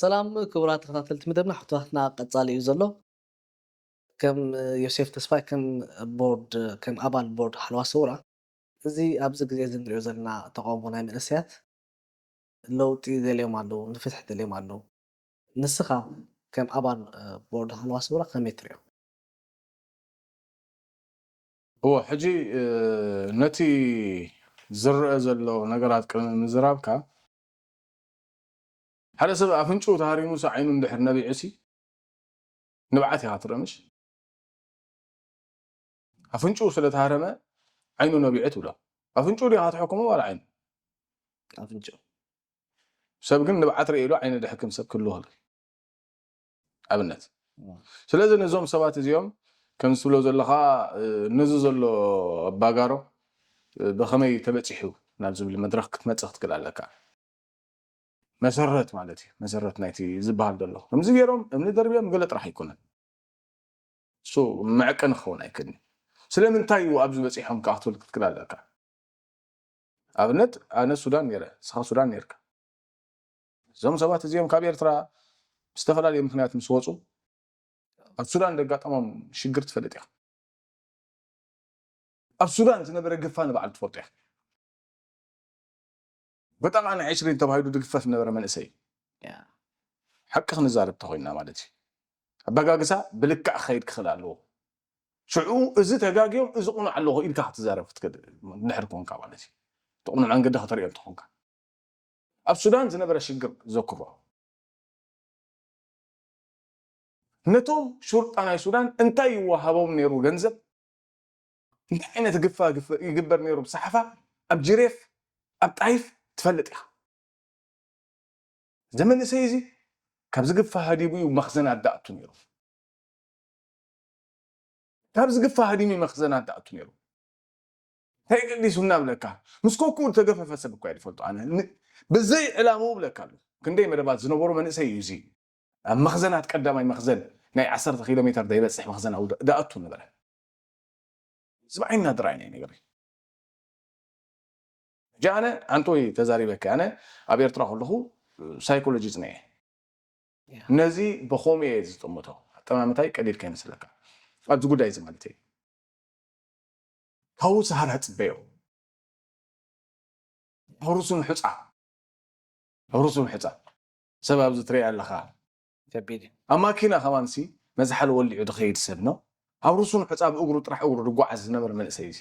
ሰላም ክቡራት ተኸታተልቲ መደብና፣ ሕቶታትና ቀጻሊ እዩ ዘሎ። ከም ዮሴፍ ተስፋይ ከም ቦርድ፣ ከም ኣባል ቦርድ ሓለዋ ሰውራ፣ እዚ ኣብዚ ግዜ እዚ ንሪኦ ዘለና ተቃውሞ ናይ መንእሰያት ለውጢ ደልዮም ኣለዉ፣ ንፍትሒ ደልዮም ኣለዉ። ንስኻ ከም ኣባል ቦርድ ሓለዋ ሰውራ ከመይ ትሪኦ? እዎ ሕጂ ነቲ ዝረአ ዘሎ ነገራት ቅድሚ ምዝራብካ፣ ሓደ ሰብ ኣፍንጭኡ ተሃሪሙሲ ዓይኑ እንድሕር ነቢዑሲ ንብዓት ኢኻ ትርኢ ምሽ? ኣፍንጭኡ ስለ ተሃረመ ዓይኑ ነቢዑ ትብሎ። ኣፍንጭኡ ዲኻ ትሕክሞ ዋላ ዓይኑ? ኣፍንጭኡ። ሰብ ግን ንብዓት ርእየ ኢሉ ዓይኑ ድሕክም ሰብ ክህሉ ይኽእል። ኣብነት። ስለዚ ነዞም ሰባት እዚኦም ከምዚ ትብሎ ዘለኻ ነዚ ዘሎ ኣባጋሮ ብኸመይ ተበጺሑ ናብ ዝብል መድረኽ ክትመጽእ ክትክእል ኣለካ። መሰረት ማለት እዩ። መሰረት ናይቲ ዝበሃል ዘሎ ከምዚ ገይሮም እምኒ ደርብዮም ገለ ጥራሕ ኣይኮነን። እሱ መዕቀኒ ክኸውን ኣይክእልን እዩ። ስለምንታይ እዩ ኣብዚ በፂሖም ከዓ ክትብል ክትክእል ኣለካ። ኣብነት ኣነ ሱዳን ነይረ፣ ንስኻ ሱዳን ነይርካ። እዞም ሰባት እዚኦም ካብ ኤርትራ ብዝተፈላለየ ምክንያት ምስ ወፁ ኣብ ሱዳን ዘጋጠሞም ሽግር ትፈልጥ ኢኻ። ኣብ ሱዳን ዝነበረ ግፋ ንባዕሉ ትፈልጦ ኢኻ። በጣም ኣነ ዕሽሪን ተባሂሉ ዝግፈፍ ዝነበረ መንእሰይ እዩ። ሓቂ ክንዛረብ ተኮይንና ማለት እዩ። ኣበጋግሳ ብልክዕ ክኸይድ ክኽእል ኣለዎ። ሽዑ እዚ ተጋግዮም እዚ ቁኑዕ ኣለኹ ኢልካ ክትዛረብ ክትክእል ድሕር ኮንካ ማለት እዩ። እቲ ቁኑዕ መንገዲ ከተርእዮ እንተኾንካ። ኣብ ሱዳን ዝነበረ ሽግር ዘክሮ። ነቶም ሹርጣ ናይ ሱዳን እንታይ ይወሃቦም ነይሩ ገንዘብ? እንታይ ዓይነት ግፋ ግፍ- ይግበር ነይሩ ብሰሓፋ ኣብ ጅሬፍ ኣብ ጣይፍ ትፈልጥ ኢኻ። እዚ መንእሰይ እዚ ካብዚ ግፋ ሃዲሙ እዩ መኽዘናት ዝኣቱ ነይሩ። ካብዚ ግፋ ሃዲሙ እዩ መኽዘናት ዝኣቱ ነይሩ። እንታይ ገዲሱና ብለካ? ምስ ኮኩ ዝተገፈፈ ሰብ እኳ ይፈልጦ ኣነ ን- ብዘይ ዕላምኡ ብለካ ኣሎ። ክንደይ መደባት ዝነበሩ መንእሰይ እዩ እዚ ኣብ መኽዘናት ቀዳማይ መኽዘን ናይ ዓሰርተ ኪሎ ሜትር ዘይበፅሕ መኽዘን ኣው- ዝኣቱ ነበረ። እዚ ብዓይንና ጥራይ ናይ ነገር ሕጂ ኣነ ኣንቶይ ተዛሪበካ ኣነ ኣብ ኤርትራ ከለኹ ሳይኮሎጂ ፅነየ። ነዚ ብኸምኡ እየ ዝጥምቶ። ኣጠማምታይ ቀሊል ከይመስለካ ኣብዚ ጉዳይ እዚ ማለት እዩ። ካብኡ ሰሃራ ፅበዮ ኣውርሱን ሕፃ ኣውርሱን ሕፃ ሰብ ኣብዚ ትሪኢ ኣለኻ። ከቢድ እዩ። ኣብ ማኪና ከማንሲ መዝሓል ወሊዑ ዝኸይድ ሰብ ነው። ኣውርሱን ሕፃ ብእግሩ ጥራሕ እግሩ ዝጓዓዝ ዝነበረ መንእሰይ እዚ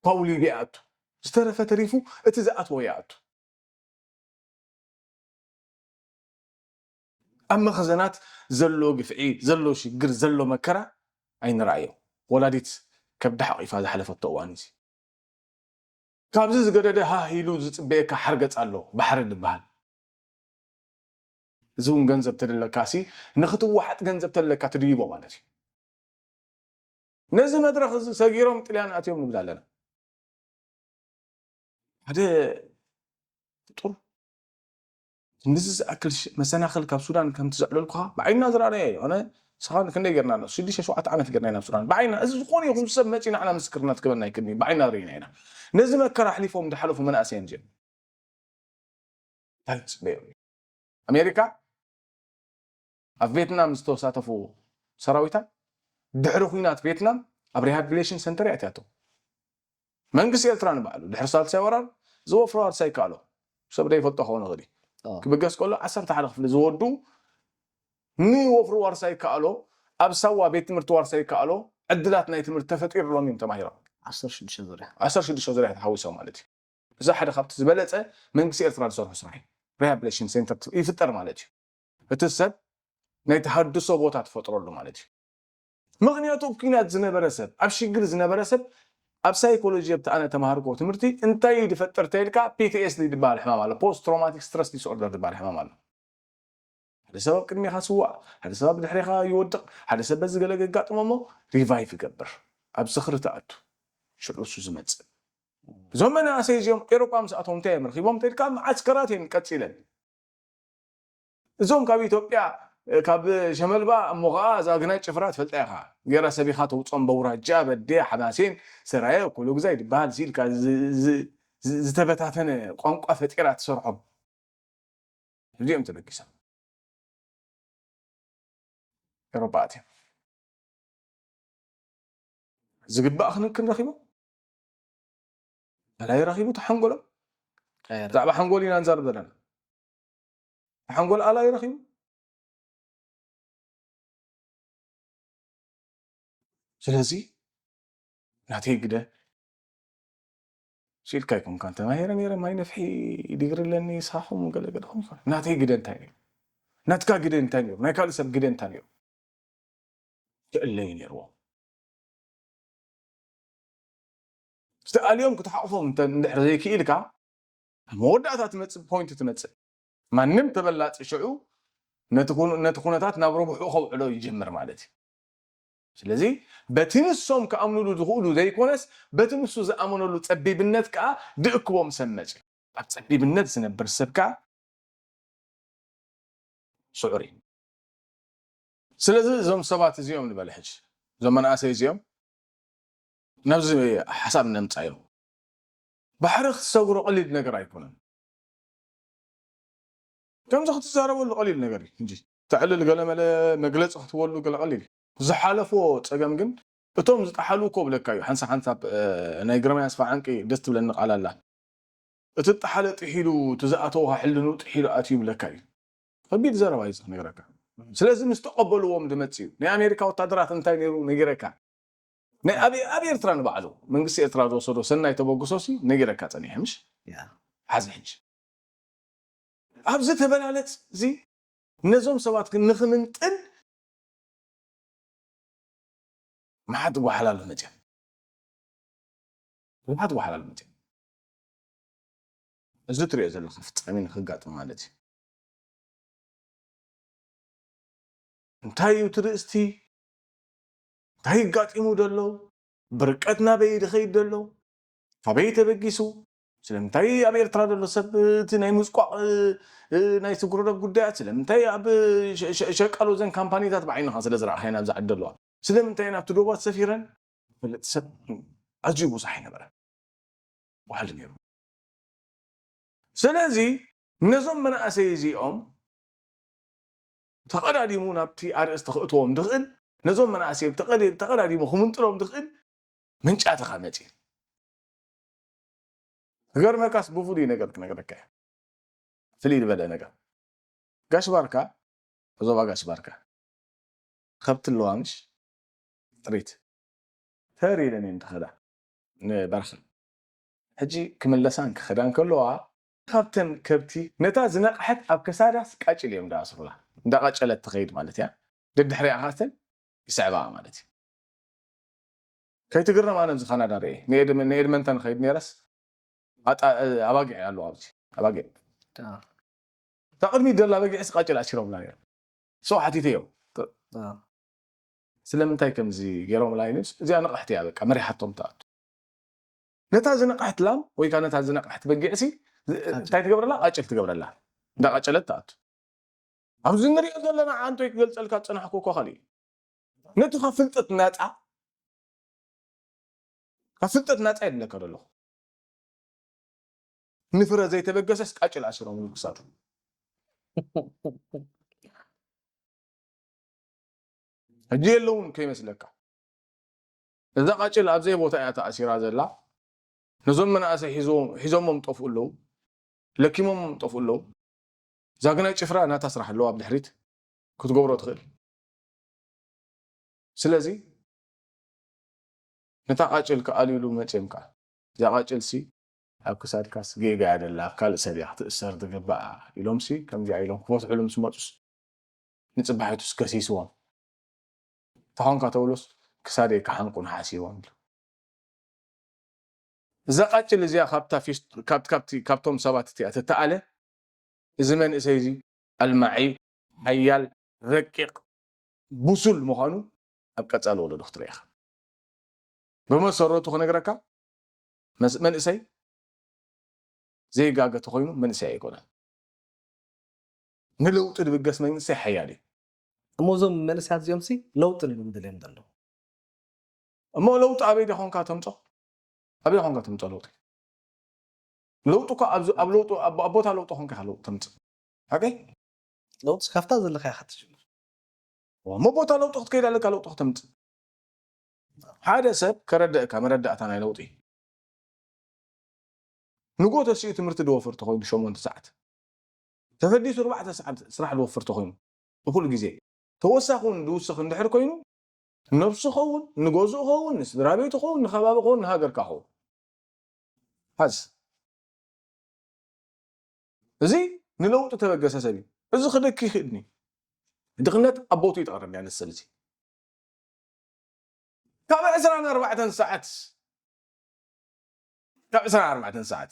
ካብኡ ሊብያ ይኣቱ። ዝተረፈ ተሪፉ እቲ ዝኣትዎ ይኣቱ። ኣብ መኽዘናት ዘሎ ግፍዒ፣ ዘሎ ሽግር፣ ዘሎ መከራ ኣይንረኣዮ። ወላዲት ከብዳ ሓቂፋ ዝሓለፈቶ እዋን እዚ ካብዚ ዝገደደ ሃህ ኢሉ ዝፅበየካ ሓርገፅ ኣሎ ባሕሪ ዝበሃል። እዚ እውን ገንዘብ ተደለካ ሲ ንክትወሓጥ ገንዘብ ተለካ ትድይቦ ማለት እዩ። ነዚ መድረኽ እዚ ሰጊሮም ጥልያን ኣትዮም ንብል ኣለና። ሓደ ፍጡር ክንድዚ ዝኣክል ሽ- መሰናኽል ካብ ሱዳን ከምቲ ዘዕለልኩኻ ብዓይንና ዝረኣናዮ እዩ። ኣነ ንስኻ ክንደይ ጌርና ኣሎ ሽዱሽተ ሸውዓተ ዓመት ጌርና ኢና ኣብ ሱዳን ብዓይንና። እዚ ዝኾነ ይኹን ሰብ መፂኡ ንዓና ምስክርነት ክበና ኣይክድን እዩ። ብዓይንና ርኢና ኢና። ነዚ መከራ ኣሕሊፎም ዝሓለፉ መናእሰይ እዮም እዚኦም። እንታይ ትፅበዮም? ኣሜሪካ ኣብ ቬትናም ዝተሳተፉ ሰራዊታ ድሕሪ ኩናት ቬትናም ኣብ ሪሃቢሊቴሽን ሰንተር እያ ኣትያቶ። መንግስቲ ኤርትራ ንባዕሉ ድሕሪ ሳልሳይ ወራር ዝወፍሮ ዋርሳይ ይከኣሎ። ሰብ ዘይፈልጦ ክኸውን ይኽእል እዩ። ኣዎ። ክብገስ ከሎ ዓሰርተ ሓደ ክፍሊ ዝወዱ ንወፍሪ ዋርሳይ ይከኣሎ ኣብ ሳዋ ቤት ትምህርቲ ዋርሳይ ይከኣሎ ዕድላት ናይ ትምህርቲ ተፈጢሩሎም እዮም ተማሂሮም። ዓሰርተ ሽዱሽተ ዙርያ። ዓሰርተ ሽዱሽተ ዙርያ ተሓዊሶም ማለት እዩ። እዚ ሓደ ካብቲ ዝበለፀ መንግስቲ ኤርትራ ዝሰርሖ ስራሕ እዩ። ሪሃቢሊቴሽን ሴንተር ይፍጠር ማለት እዩ። እቲ ሰብ ናይ ተሃድሶ ቦታ ትፈጥረሉ ማለት እዩ። ምክንያቱ ኣብ ኩናት ዝነበረ ሰብ ኣብ ሽግር ዝነበረ ሰብ ኣብ ሳይኮሎጂ ኣብቲ ኣነ ተማሃርኮ ትምህርቲ እንታይ እዩ ዝፈጥር ተይልካ ፒ ቲ ኤስ ዲ ዝበሃል ሕማም ኣሎ። ፖስት ትሮማቲክ ስትረስ ዲስኦርደር ዝበሃል ሕማም ኣሎ። ሓደ ሰብ ኣብ ቅድሜኻ ስዋእ ሓደ ሰብ ኣብ ድሕሬኻ ይወድቕ ሓደ ሰብ በዚ ገለ ገጋጥሞ እሞ ሪቫይቭ ይገብር ኣብ ዝኽሪ ተኣቱ ሽዑ እሱ ዝመፅእ። እዞም መናእሰይ እዚኦም ኤሮጳ ምስኣቶም እንታይ እዮም ረኪቦም ተልካ መዓስከራት እየን ቀፂለን። እዞም ካብ ኢትዮጵያ ካብ ሸመልባ እሞ ከዓ እዛ ግናይ ጭፍራ ትፈልጣ ኢኻ ገይራ ሰቢኻ ተውፅኦም በውራጃ በዴ ሓማሴን ሰራየ ኮሎግዛይ ዝበሃል ሲልካ ዝተበታተነ ቋንቋ ፈጢራ ትሰርሖም። እዚኦም ተበጊሶም ኤውሮጳ ኣትዮም። ዝግባእ ክንክን ረኺቦም? ኣላይ ረኺቡ ተሓንጎሎም? ብዛዕባ ሓንጎል ኢና ንዛረብ ዘለና። ተሓንጎል ኣላይ ረኺቡ? ስለዚ ናተይ ግደ ሲልካ ይኮንካ እንተ ማሄረ ነይረ ማይ ነፍሒ ዲግሪ ኣለኒ ሳኹም ገለ ገለ ኾንካ ናተይ ግደ እንታይ ነይሩ? ናትካ ግደ እንታይ ነይሩ? ናይ ካልእ ሰብ ግደ እንታይ ነይሩ? ክእለዩ ነይርዎ። ዝተኣልዮም ክትሓቕፎም እንተ እንድሕር ዘይክኢልካ ኣብ መወዳእታ ትመፅእ ፖይንት ትመፅእ። ማንም ተበላፂ ሽዑ ነቲ ኩነታት ናብ ረብሑ ከውዕሎ ይጀምር ማለት እዩ። ስለዚ በቲ ንሶም ክኣምኑሉ ዝኽእሉ ዘይኮነስ በቲ ንሱ ዝኣመነሉ ፀቢብነት ከዓ ድእክቦም ሰብ መፅእ ኣብ ፀቢብነት ዝነብር ሰብ ከዓ ስዑር እዩ። ስለዚ እዞም ሰባት እዚኦም ንበለ ሕጂ እዞም መናእሰይ እዚኦም ናብዚ ሓሳብ ነምፃዮም ባሕሪ ክትሰግሮ ቀሊል ነገር ኣይኮነን። ከምዚ ክትዛረበሉ ቀሊል ነገር እዩ እንጂ ተዕልል ገለመለ መግለፂ ክትበሉ ገለ ቀሊል እዩ። ዝሓለፎ ፀገም ግን እቶም ዝጠሓሉ እኮ ብለካ እዩ። ሓንሳ ሓንሳብ ናይ ግርማይ ኣስፋ ዓንቂ ደስ ትብለኒ ቃል ኣላ። እቲ ጠሓለ ጥሒሉ እቲ ዝኣተወ ሕልኑ ጥሒሉ ኣትዩ ብለካ እዩ። ከቢድ ዘረባ እዩ ዝነግረካ። ስለዚ ምስ ተቐበልዎም ዝመጽእ እዩ። ናይ ኣሜሪካ ወታደራት እንታይ ነይሩ ነጊረካ። ናይ ኣብ ኣብ ኤርትራ ንባዕሉ መንግስቲ ኤርትራ ዝወሰዶ ሰናይ ተበግሶ ሲ ነጊረካ ጸኒሐ ምሽ? ያ። ሓዚ ሕጂ ኣብዚ ተበላለጽ እዚ ነዞም ሰባት ግን ንኽምንጥል መሓት ጓሓላሉ መፅዮም። መሓት ጓሓላሉ መፅዮም። እዚ ትሪኦ ዘለካ ፍጻሜ ንክጋጥም ማለት እዩ። እንታይ እዩ እቲ ርእስቲ? እንታይ ይጋጢሙ ዘሎ? ብርቀት ናበይ ድኸይድ ዘሎ? ካበይ ተበጊሱ? ስለምንታይ ኣብ ኤርትራ ዘሎ ሰብ እቲ ናይ ምጽቋቕ ናይ ስጉረዶብ ጉዳያት ስለምንታይ ኣብ ሸቃሎ ዘን ካምፓኒታት ብዓይንኻ ስለ ዝረኣኻዮ ናብዚ ዓዲ ኣለዋ ስለምንታይ ናብቲ ዶባት ሰፊረን ዝፈልጥ ሰብ ኣዝዩ ብዙሕ ኣይነበረን። ዋሕዲ ነይሩ። ስለዚ ነዞም መናእሰይ እዚኦም ተቐዳዲሙ ናብቲ ኣርእስቲ ክእትዎም ድኽእል ነዞም መናእሰይ ተቐዳዲሙ ክምንጥሎም ድኽእል መንጫትኻ መፂ ክገርመካስ ብፍሉይ ነገር ክነግረካ እየ። ፍልይ ዝበለ ነገር ጋሽ ባርካ ዞባ ጋሽ ባርካ ከብቲ ኣለዋ ምሽ ጥሪት ተር ኢለን እየን ትኸዳ ንበረኻ ሕጂ ክምለሳን ክኸዳን ከለዋ ካብተን ከብቲ ነታ ዝነቕሐት ኣብ ከሳዳስ ቃጭል እዮም እንዳኣስሩላ እንዳቐጨለት ትኸይድ ማለት እያ ደድሕሪኣ ካስተን ይስዕባኣ ማለት እዩ ከይትግረም ኣነ ኣብዚ ካናዳ ርኤ ንኤድመንተን ኸይድ ነረስ ኣባጊዕ ኣለዋ ኣብዚ ኣባጊዕ እታ ቅድሚት ደላ በጊዕስ ቃጭል ኣሲሮምላ ነይሮም ሰው ሓቲተዮም ስለምንታይ ከምዚ ገይሮምላ ኢሉስ እዚኣ ንቕሕቲ እያ በቃ መሪሓቶም ትኣቱ ነታ ዝነቕሐት ላም ወይ ከዓ ነታ ዝነቕሐት በጊዕሲ እንታይ ትገብረላ ቃጭል ትገብረላ እንዳቃጨለት ትኣቱ ኣብዚ ንሪኦ ዘለና ዓንቶይ ክገልፀልካ ዝፀናሕኩ እኮ ካልእ እዩ ነቲ ካብ ፍልጠት ናፃ ካብ ፍልጠት ናፃ የድለካ ዘለኹ ንፍረ ዘይተበገሰስ ቃጭል ኣሲሮም ክሳዱ ሕጂ የለውን ከይመስለካ እዛ ቃጭል ኣብዘይ ቦታ እያ ተኣሲራ ዘላ ነዞም መናእሰይ ሒዞሞም ጠፍኡ ኣለዉ ለኪሞሞም ጠፍኡ ኣለዉ ዛግናይ ጭፍራ ናታ ስራሕ ኣለዋ ኣብ ድሕሪት ክትገብሮ ትኽእል ስለዚ ነታ ቃጭል ክኣልዩሉ መፅዮም ከዓ እዛ ቃጭል ሲ ኣብ ክሳድካስ ጌጋ እያ ደላ ኣብ ካልእ ሰብ እያ ክትእሰር ዝግባኣ ኢሎም ሲ ከምዚኣ ኢሎም ክፈትሑሉ ምስ መፁስ ንፅባሒቱስ ከሲስዎም ተኾንካ ተብሎስ ክሳደይ ክሓንቁ ንሓስዎም እዛ ቃጭል እዚኣ ካብታ ፊስት- ካብ- ካብቲ- ካብቶም ሰባት እቲኣ ትተኣለ እዚ መንእሰይ እዚ ኣልማዒ ሓያል ረቂቕ ብሱል ምዃኑ ኣብ ቀፃሊ ወለዶ ክትርኢ ኢኻ ብመሰረቱ ክነግረካ መስ- መንእሰይ ዘይጋገ ተኾይኑ መንእሰይ ኣይኮነን ንለውጢ ድብገስ መንእሰይ ሓያል እዩ እሞ እዞም መንእሰያት እዚኦም ሲ ለውጢ ንብም ደልዮም ዘለዉ እሞ ለውጢ ኣበይ ዲኾንካ ተምፆ ኣበይ ኾንካ ተምፆ ለውጢ ለውጢ እኮ ኣብዚ- ኣብ ለውጢ ኣብ ኣብ ቦታ ለውጢ ኾንካ ኢኻ ለውጢ ተምፅእ ሓቀይ? ለውጢ ካብታ ዘለካ ኢኻ ትጅምር። እሞ ቦታ ለውጢ ክትከይድ ኣለካ፣ ለውጢ ክተምፅእ። ሓደ ሰብ ከረድእካ መረዳእታ ናይ ለውጢ፣ ንጎ ተሲኡ ትምህርቲ ዝወፍር ተኮይኑ ሸሞንተ ሰዓት፣ ተፈዲሱ ኣርባዕተ ሰዓት ስራሕ ዝወፍር ተኮይኑ፣ ብኩሉ ግዜ ተወሳኺ እውን ዝውስኽ እንድሕር ኮይኑ፣ ነብሱ ኸውን፣ ንገዝኡ ኸውን፣ ንስድራ ቤቱ ኸውን፣ ንከባቢ ኸውን፣ ንሃገርካ ኸውን። ሓዝ። እዚ ንለውጢ ተበገሰ ሰብ እዩ። እዚ ክደኪ ይኽእልኒ። ድኽነት ኣብ ቦቱ ይጠቕረኒ ኣነ ሰብ እዚ። ካብ ዕስራን ኣርባዕተን ሰዓት፣ ካብ ዕስራን ኣርባዕተን ሰዓት፣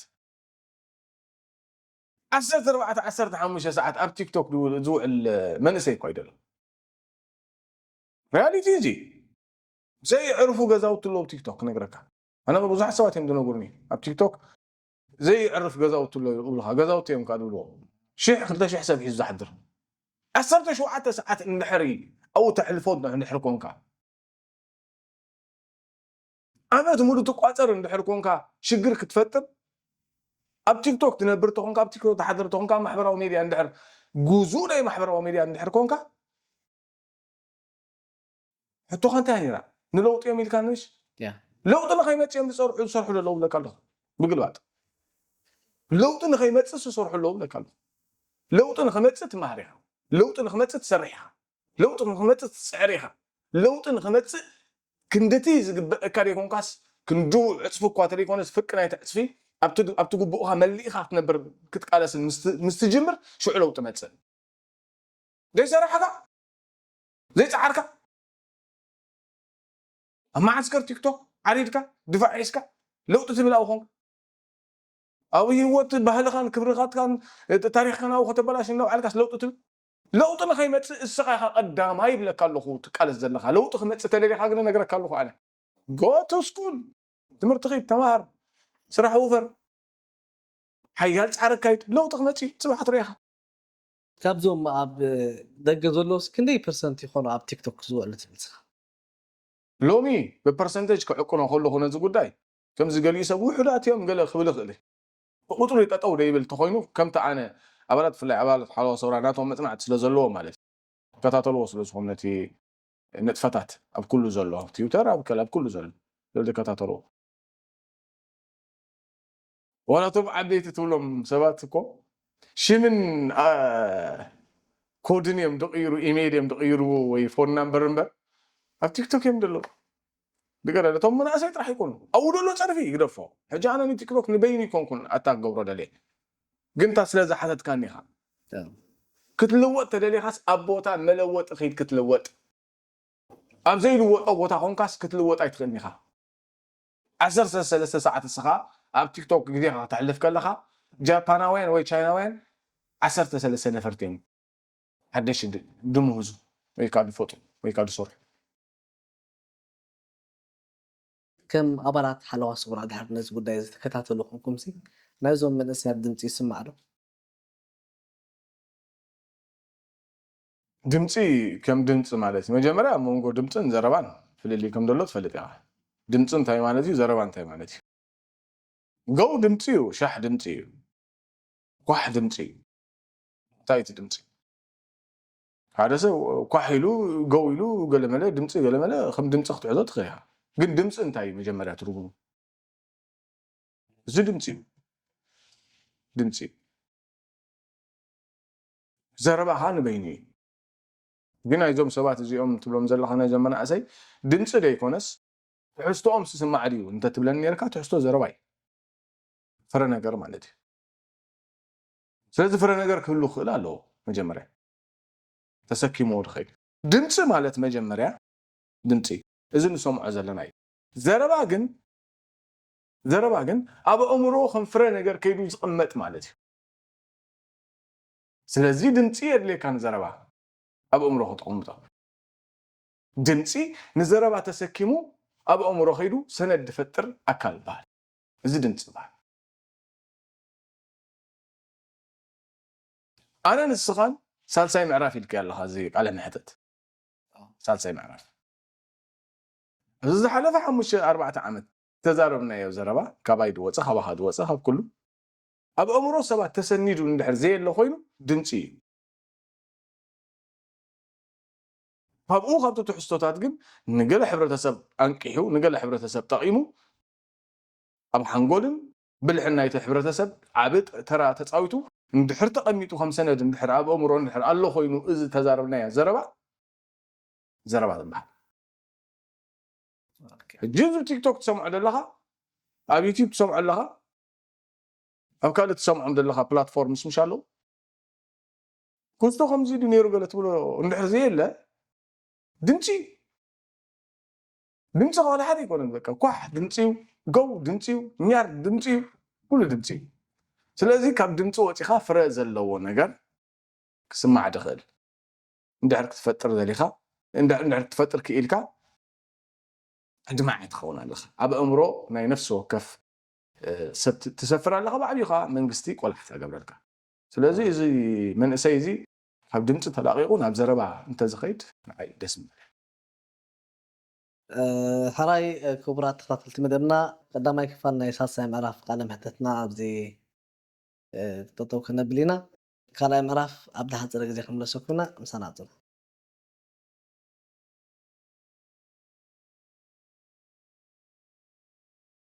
ዓሰርተ ኣርባዕተ፣ ዓሰርተ ሓሙሽተ ሰዓት ኣብ ቲክቶክ ዝው-፣ ዝውዕል መንእሰይ እኮ ኣይደሎ። ሪያሊቲ እዚ። ዘይዕርፉ ገዛውቲ ኣለዉ ኣብ ቲክቶክ ክነግረካ። ኣነ ብዙሓት ሰባት እዮም ዝነግሩኒ። ኣብ ቲክቶክ ዘይዕርፍ ገዛውቲ ኣለዉ ይብሉኻ። ገዛውቲ እዮም ከኣ ዝብልዎ። ሽሕ፣ ክልተ ሽሕ ሰብ ሒዙ ዝሓድር። ዓሰርተ ሸውዓተ ሰዓት እንድሕር ኣብኡ ተሕልፎ እንድሕር ኮንካ። ዓመት ሙሉ ትቋጸር እንድሕር ኮንካ፣ ሽግር ክትፈጥር፣ ኣብ ቲክቶክ ትነብር ተኾንካ፣ ኣብ ቲክቶክ ትሓድር ተኾንካ፣ ኣብ ማሕበራዊ ሜድያ እንድሕር፣ ግዙእ ናይ ማሕበራዊ ሜድያ እንድሕር ኮንካ፣ ሕቶኻ እንታይ ነይራ? ንለውጢ እዮም ኢልካ ንሽ? ያ። ለውጢ ንኸይመጽእ እዮም ዝሰርሑ፣ ዝሰርሑ ዘለዉ ብለካ ኣለኹ። ብግልባጥ። ለውጢ ንኸይመጽእ ዝሰርሑ ዘለዉ ብለካ ኣለኹ። ለውጢ ንኸመጽእ ትመሃር ኢኻ። ለውጢ ንኸመጽእ ትሰርሕ ኢኻ። ለውጢ ንኸመጽእ ትጽዕር ኢኻ። ለውጢ ንኸመጽእ ክንድቲ ዝግበአካ ዘይኮንካስ፣ ክንዱ ዕጽፊ እኳ ተደይኮነስ፣ ፍርቂ ናይቲ ዕጽፊ ኣብቲ፣ ኣብቲ ግቡእኻ መሊእኻ ክትነብር ክትቃለስን ምስ ት-፣ ምስ ትጅምር፣ ሽዑ ለውጢ መጽእ። ዘይሰራሕካ፣ ዘይጸዓርካ፣ ኣብ መዓስከር ቲክቶክ ዓሪድካ፣ ድፋዕ ሒዝካ፣ ለውጢ ትብል ኣብኡ ኾንካ። ኣብ ህይወት ባህልኻን ክብርኻትካን፣ እ፣ ታሪኽካን ኣብኡ ከተበላሽ እናውዓልካስ ለውጢ ትብል? ለውጢ ንኸይመጽእ እስኻ ኢኻ ቀዳማይ ይብለካ ኣለኹ ትቃለስ ዘለኻ። ለውጢ ክመጽእ ተደሊኻ ግን እነግረካ ኣለኹ ኣነ። Go to school፣ ትምህርቲ ኺድ፣ ተማሃር፣ ስራሕ ውፈር፣ ሓያል ጻዕሪ ኣካይድ። ለውጢ ክመጽእ እዩ፣ ጽባሕ ትሪኦ ኢኻ። ካብዞም ኣብ ደገ ዘለውስ ክንደይ ፐርሰንት ይኾኑ ኣብ ቲክቶክ ዝውዕሉ ትብል ንስኻ? ሎሚ ብፐርሰንቴጅ ክዕቅኖ ከለኹ ነዚ ጉዳይ፣ ከምዚ ገሊኡ ሰብ ውሑዳት እዮም ገለ ክብል ይኽእል እዩ። ብቁጽሪ ጠጠው ደይብል ተኾይኑ፣ ከምቲ ኣነ ኣባላት፣ ብፍላይ ኣባላት ሓለዋ ሰውራ ናቶም መጽናዕቲ ስለ ዘለዎ ማለት እዩ። ይከታተልዎ ስለ ዝኾኑ ነቲ ንጥፈታት ኣብ ኩሉ ዘሎ፣ ኣብ ትዊተር፣ ኣብ ከል-፣ ኣብ ኩሉ ዘሎ፣ ዝከታተልዎ። ዋላ እቶም ዓበይቲ ትብሎም ሰባት እኮ ሽምን፣ ኣ፣ ኮድን እዮም ዝቕይሩ፣ ኢሜይል እዮም ዝቕይሩ ወይ ፎን ናምበር እምበር፣ ኣብ ቲክቶክ እዮም ዘለዉ። ብገለ እቶም መናእሰይ ጥራሕ ይኮኑ። ኣብኡ ዘሎ ጸርፊ ይግደፎ። ሕጂ ኣነ ንቲክቶክ ንበይኑ ይኮንኩን ኣታ ክገብሮ ደልየ። ግን እታ ስለ ዝሓተትካኒ ኢኻ። ያ። ክትልወጥ ተደሊኻስ ኣብ ቦታ መለወጢ ኸይድ ክትልወጥ። ኣብ ዘይልወጦ ቦታ ኾንካስ ክትልወጥ ኣይትኽእልን ኢኻ። ዓሰርተ ሰለስተ ሰዓት እስኻ ኣብ ቲክቶክ ግዜኻ ከተሕልፍ ከለኻ፣ ጃፓናውያን ወይ ቻይናውያን ዓሰርተ ሰለስተ ነፈርቲ እዮም ሓደሽ ድ-፣ ድምህዙ ወይ ከዓ ድፈጡ ወይ ከዓ ድሰርሑ። ከም ኣባላት ሓለዋ ሰውራ ድሓር ነዚ ጉዳይ እዚ ትከታተሉ ኮንኩምሲ፣ ናይዞም መንእሰያት ድምፂ ይስማዕ ዶ? ድምፂ ከም ድምፂ ማለት እዩ። መጀመርያ ኣብ መንጎ ድምፅን ዘረባን ፍልልይ ከም ዘሎ ትፈልጥ ኢኻ። ድምፂ እንታይ ማለት እዩ? ዘረባ እንታይ ማለት እዩ? ገው ድምፂ እዩ፣ ሻሕ ድምፂ እዩ፣ ኳሕ ድምፂ እዩ። እንታይ እቲ ድምፂ? ሓደ ሰብ ኳሕ ኢሉ፣ ገው ኢሉ፣ ገለመለ ድምፂ፣ ገለመለ ከም ድምፂ ክትሕዞ ትኽእል ኢኻ። ግን ድምፂ እንታይ እዩ መጀመርያ ትርጉሙ? እዚ ድምፂ እዩ። ድምፂ እዩ። ዘረባኻ ንበይኑ እዩ። ግን ናይዞም ሰባት እዚኦም ትብሎም ዘለኻ ናይዞም መናእሰይ ድምፂ ደይኮነስ ትሕዝቶኦም ስስማዕ ድዩ እንተትብለኒ ነርካ፣ ትሕዝቶ ዘረባ እዩ። ፍረ ነገር ማለት እዩ። ስለዚ ፍረ ነገር ክህሉ ክኽእል ኣለዎ መጀመርያ። ተሰኪምዎ ዝኸይድ ድምፂ ማለት መጀመርያ ድምፂ፣ እዚ ንሰምዖ ዘለና እዩ። ዘረባ ግን፣ ዘረባ ግን ኣብ ኣእምሮ ከም ፍረ ነገር ከይዱ ዝቕመጥ ማለት እዩ። ስለዚ ድምፂ የድልየካ ንዘረባ ኣብ ኣእምሮ ከተቕምጦ። ድምፂ ንዘረባ ተሰኪሙ ኣብ ኣእምሮ ከይዱ ሰነድ ዝፈጥር ኣካል ይበሃል። እዚ ድምፂ ይበሃል። ኣነ ንስኻን ሳልሳይ ምዕራፍ ኢልካዮ ኣለኻ እዚ ቃለ መሕተት። ሳልሳይ ምዕራፍ። እዚ ዝሓለፈ ሓሙሽተ ኣርባዕተ ዓመት ተዛረብናዮ ዘረባ፣ ካባይ ዝወፀ፣ ካባኻ ዝወፀ፣ ካብ ኩሉ ኣብ ኣእምሮ ሰባት ተሰኒዱ እንድሕር ዘየለ ኮይኑ ድምፂ እዩ። ካብኡ ካብቲ ትሕዝቶታት ግን ንገለ ሕብረተሰብ ኣንቂሑ፣ ንገለ ሕብረተሰብ ጠቒሙ፣ ኣብ ሓንጎልን ብልሕን ናይቲ ሕብረተሰብ ዓቢ ጥ- ተራ ተፃዊቱ፣ እንድሕር ተቐሚጡ ከም ሰነድ እንድሕር ኣብ ኣእምሮ እንድሕር ኣሎ ኮይኑ፣ እዚ ተዛረብናዮ ዘረባ ዘረባ ዝበሃል። ሕጂ እዚ ቲክቶክ ትሰምዖ ዘለኻ፣ ኣብ ዩቲዩብ ትሰምዖ ኣለኻ፣ ኣብ ካልእ ትሰምዖም ዘለኻ ፕላትፎርምስ ምሽ ኣለዉ። ክስቶ ከምዚ ኢሉ ነይሩ ገለ ትብሎ እንድሕር ዘየለ፣ ድምፂ እዩ። ድምፂ ከዋላ ሓደ ኣይኮነን። በቃ ኳሕ ድምፂ እዩ፣ ጎው ድምፂ እዩ፣ ኛር ድምፂ እዩ፣ ኩሉ ድምፂ እዩ። ስለዚ ካብ ድምፂ ወፂኻ ፍረ ዘለዎ ነገር ክስማዕ ድኽእል እንድሕር ክትፈጥር ዘሊኻ፣ እንድሕር ክትፈጥር ክኢልካ፣ ኣድማዒ ትኸውን ኣለኻ። ኣብ ኣእምሮ ናይ ነፍሲ ወከፍ ሰብ ትሰፍር ኣለኻ። ብዓብዩ ከዓ መንግስቲ ቆላሕታ ገብረልካ። ስለዚ እዚ መንእሰይ እዚ ካብ ድምፂ ተላቂቑ ናብ ዘረባ እንተዝኸይድ ንዓይ ደስ ምበለ። ሕራይ ክቡራት ተኸታተልቲ መደብና፣ ቀዳማይ ክፋል ናይ ሳልሳይ ምዕራፍ ቃለ መሕተትና ኣብዚ ጠጠው ከነብል ኢና። ካልኣይ ምዕራፍ ኣብ ዝሓፀረ ግዜ ክንምለሰኩም ኢና። ምሳና ፅኑ።